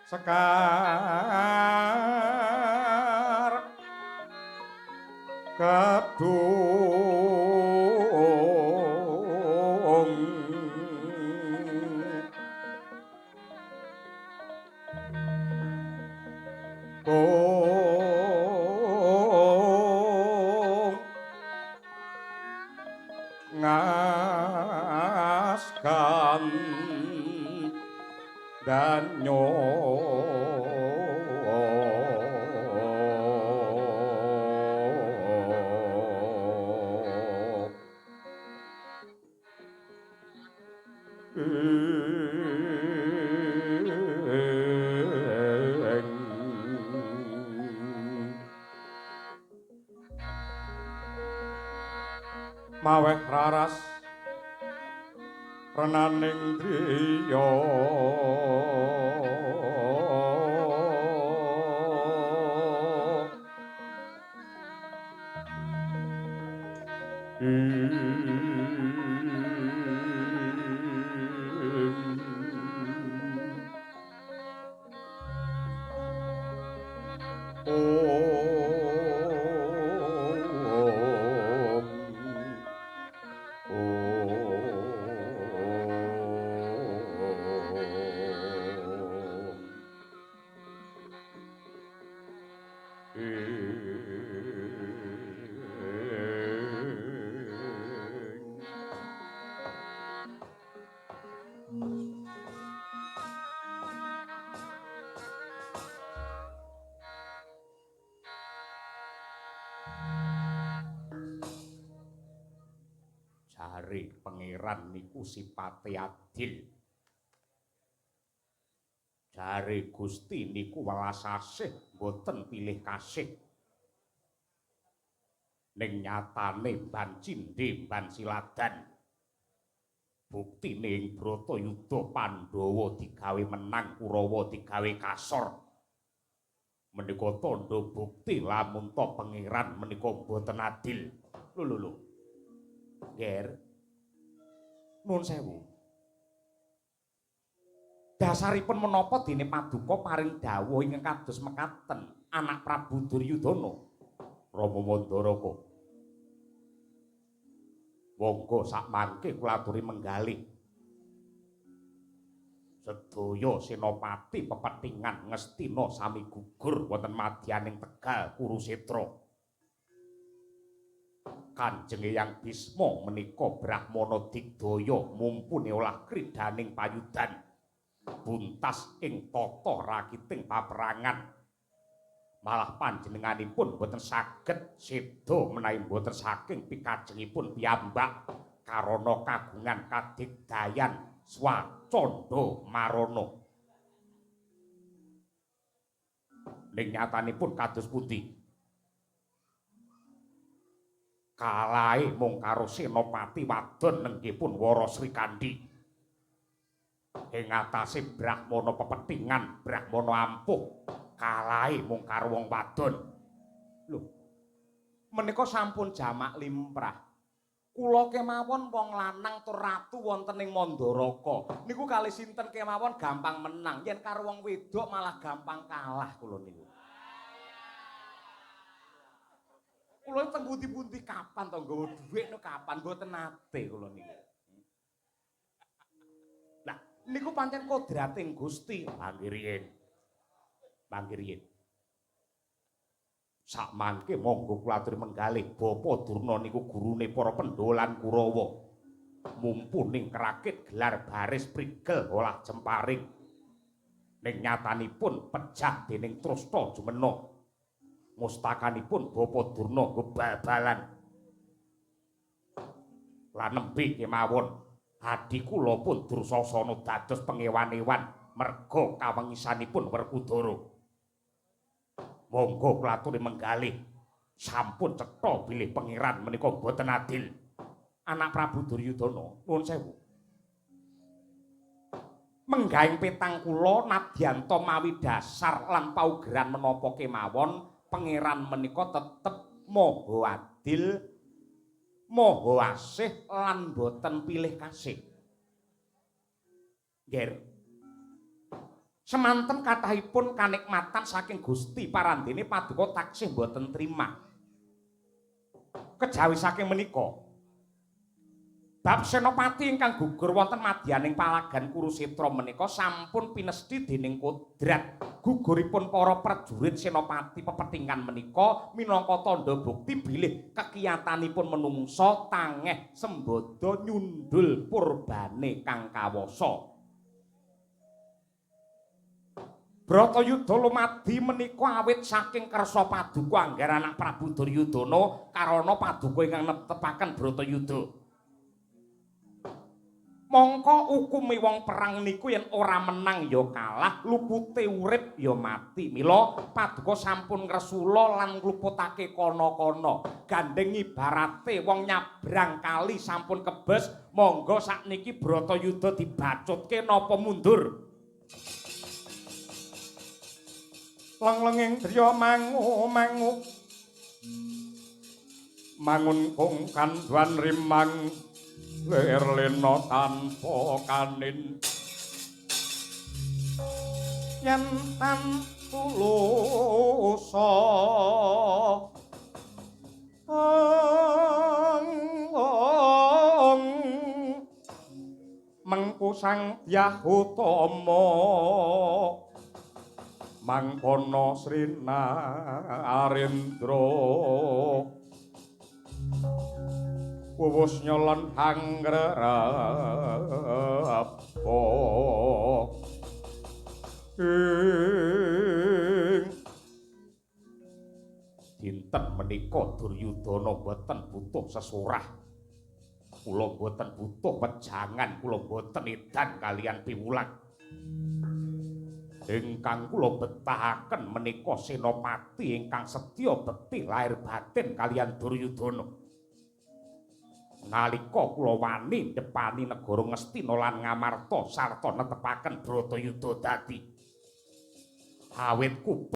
Sekar Kedung Kung Ngaskan danyo maweh raras renaning driya Jare pangeran niku sipate adil. Jare Gusti niku welas asih mboten pilih kasih. Ning nyatane ban cindhe ban siladan. Buktine ing Bratayuda Pandhawa digawe menang, Kurawa digawe kasor. Menika tandha bukti lamun ta pangeran menika mboten adil. Lho lho lho. Nger. Nuwun sewu. Dasaripun menapa dene paduka paring dawuh ingkang kados mekaten anak Prabu Duryudana Rama Mandaraka. Monggo sakmangke kula aturi menggalih. Sedaya senopati pepethingan Ngastina sami gugur wonten madyaning Tegal Kurusetra. Kanjeng Eyang Bisma menika brahmana digdaya mumpuni olah kridaning payudan buntas ing tata rakiting paperangan. Malah panjenenganipun boten saged seda menawi boten saking pikajengipun piyambak karana kagungan kadigdayan swacanda marana. Ning nyatanipun kados pundi? Kalahe mung karo senopati wadon nenggipun Wara Srikandhi. Ing atase brahmana pepethingan, brahmana ampuh, kalahe mung karo wong wadon. Lho, menika sampun jamak limrah. Kula kemawon wong lanang tur ratu wonten ing Mandaraka. Niku kalih sinten kemawon gampang menang, yen karo wong wedok malah gampang kalah kula niku. Kula teng pundi-pundi kapan to nggawa dhuwit no kapan mboten nate kula niku. Lah niku pancen kodrating Gusti. Mangke riyin. Mangke riyin. Sakmangke monggo kula aturi menggalih Bapa Durna niku gurune para Pandhawa lan Kurawa. Mumpuning kerakit gelar baris prigel olah jemparing. Ning nyatanipun pejah dening Trusta jumena. Mustakanipun Bapa Durna nggo bal-balan. Lan nembe kemawon adi kula pun Dursasana dados pengewan-ewan merga kawengisanipun Werkudara. Monggo kula aturi menggalih sampun cetha bilih pangeran menika mboten adil. Anak Prabu Duryudana, nuwun sewu. Menggahing petang kula nadyanta mawi dasar lan paugeran menapa kemawon pangeran menika tetep maha adil, maha asih lan boten pilih kasih. Nger. Semanten kathahipun kanikmatan saking Gusti parandene paduka taksih boten trima. Kejawi saking menika, bab senopati ingkang gugur wonten madyaning palagan Kurusetra menika sampun pinesthi dening kodrat. Guguripun para prajurit senopati pepethingan menika minangka tandha bukti bilih kekiyatanipun menungsa tangeh sembada nyundul purbane kang kawasa. Bratayuda lumadi menika awit saking kersa paduka angger anak Prabu Duryudana karana paduka ingkang netepaken Bratayuda. Mongko ukume wong perang niku yen ora menang ya kalah, lupute urip ya mati. Mila paduka sampun ngresula lan ngluputake kana-kana. Gandeng ibarate wong nyabrang kali sampun kebes, monggo sakniki Bratayuda dibacutke napa mundur. Lenglenging driya mangu-mangu mangun kung kandhuan rimang lir lena tanpa kanin yen tan tulusa mengku Sang Dyah Utama mangkono Sri Narendra wuwus nyolon hangrerepa ing dinten menika Duryudana boten butuh sesurah, kula boten butuh wejangan, kula boten edan kalian piwulang. Ingkang kula betahaken menika senopati ingkang setya bekti lahir batin kalian Duryudana. Nalika kula wani ndepani negara Ngastina lan Ngamarta sarta netepaken Bratayuda dadi awit.